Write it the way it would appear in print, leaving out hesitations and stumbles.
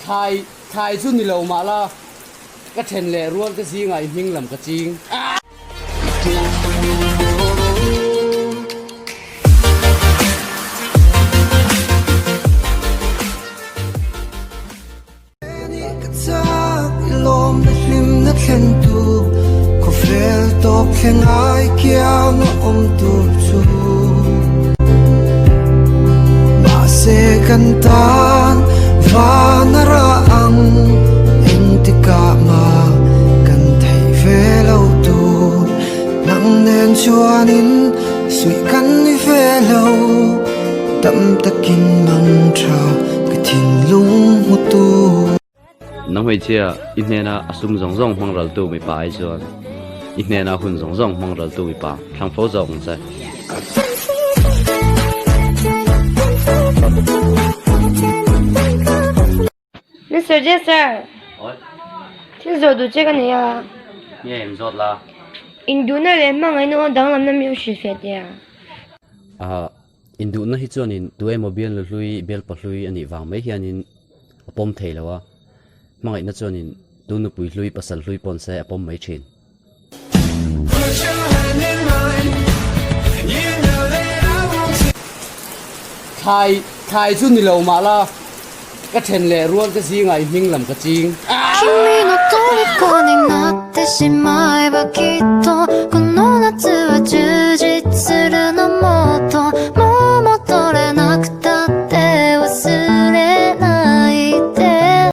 Thlai thlai chu ni lo mah la, ka then leh rual te zingah i hming lam ka ching. Nang hmeichhia, i hnena a sum zawng zawng hmang raltu mipa ai chuan i hnena hun zawng zawng hmang raltu mipa thlang fo zawk ang che. Mister Jester, thil zawh duh che ka nei a. Nge in zawt la? Induhna leh hmangaihna aw danglamna mi u hrilh feh teh a. Ahh, induhna hi chuanin tu emaw bial nu hlui, bial pa hlui a nih vang mai hianin a pawm thei lo a. Hmangaihna chuanin tu nupui hlui, pasal hlui pawn se a pawm mai thin. Thlai thlai chu ni lo mah la, ka then leh rual te zingah i hming lam ka ching.